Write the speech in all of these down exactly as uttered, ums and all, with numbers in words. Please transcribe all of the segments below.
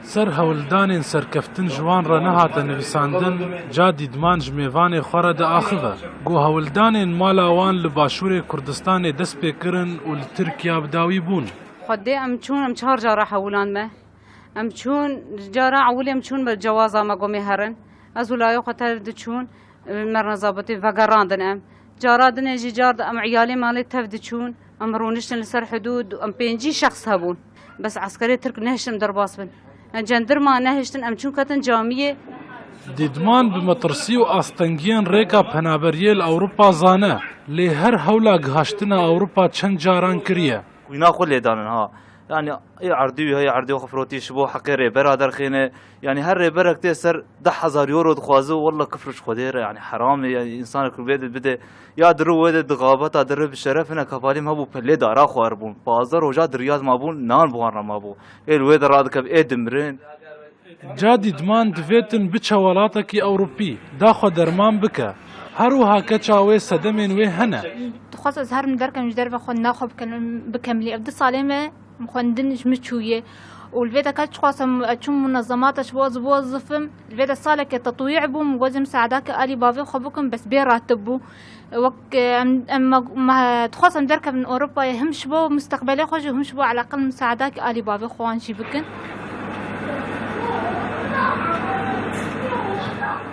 Ser hewldanên serkeftin ji wan re nehate nivîsandin, ca dîdman ji mêvanê xwe re diaxive. Ku hewldanên mala wan li Başûrê Kurdistanê dest pê kirin û li Tirkiya bi dawî bûn. Xwedê em çûn, em çar cara hewlan me. Em çûn, cara ewilê em çûn me cewaza me gomê herin. Ez û layê xwe tev diçûn, me nezabitî vegerandin em. Cara dinê jî car em iyalê malê tev diçûn, em rûniştin li ser hidûd, em pêncî şexs hebûn. Bes eskerê Tirk nehiştin derbas bin. Em cendirma nehiştin, em çûn ketin camiyê. Dîdman bi metirsî û astengiyên rêka penaberiyê li Ewropa zane, lê her hewla gihaştina Ewropa çend caran kiriye. Wîna xwe lê danin ha. Yani ê erdî wî heye, erdî xwe firotî, ji bo heqê rêbera derxîne. Yani her rêberek tê ser deh hezar euro dixwaze, walla kifr ji Xwedê re, yani heram e, yani insanek wê de bide. Ya diri wê de dixabeta diri bi şeref hine kefalî me bû pelê dara xwe bûn. Pazdeh roja di Riyad ma bûn, nan bi wan re ma bû. Ê li wê de radikeve, ê dimirin. Ca dîdman divêtin biçe welatekî Ewropî, da xwe derman bike. Her wiha keça wê sedemên wê hene. Dixwest ez herim derkem ji derve xwe naxwe bikem, bikem lê ev du salê me xwendin ji min çûye. Û li vê de ka çixwasem ez çûm munezemata ji bo ez biwezifim. Li vê de saleke tetwî bûm, wezê misaedake alî bavê xwe bikim, bes bê ratib bû. Wek, em, em, me, me dixwazin derkevin Ewropayê, him ji bo mustaqbelê xwe jî, him ji bo eleqil misaedakî alî bavê xwe wan jî bikin.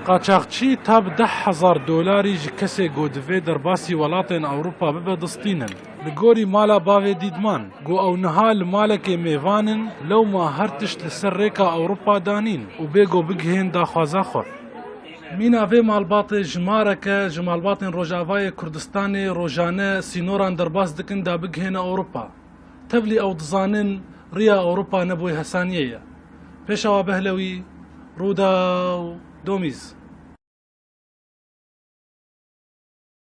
Qaçaxçî ta bi deh hezar dolarî ji kesê ku divê derbasî welatên Ewropa bibe distînin. Li gorî mala bavê dîdman, ku ew niha li malekê mêvan in, lewma her tişt li ser rêka Ewropa danîn û bê ku bigihên daxwaza xwe. Mîna vê malbatê jimareke ji malbatên Rojavayê Kurdistanê rojane sînoran derbas dikin da bigihêne Ewropa. Tevlî ew dizanin riya Ewropa ne bi wê hesaniyê ye. Pêşawa Behlewî, Rûdaw, Domîz.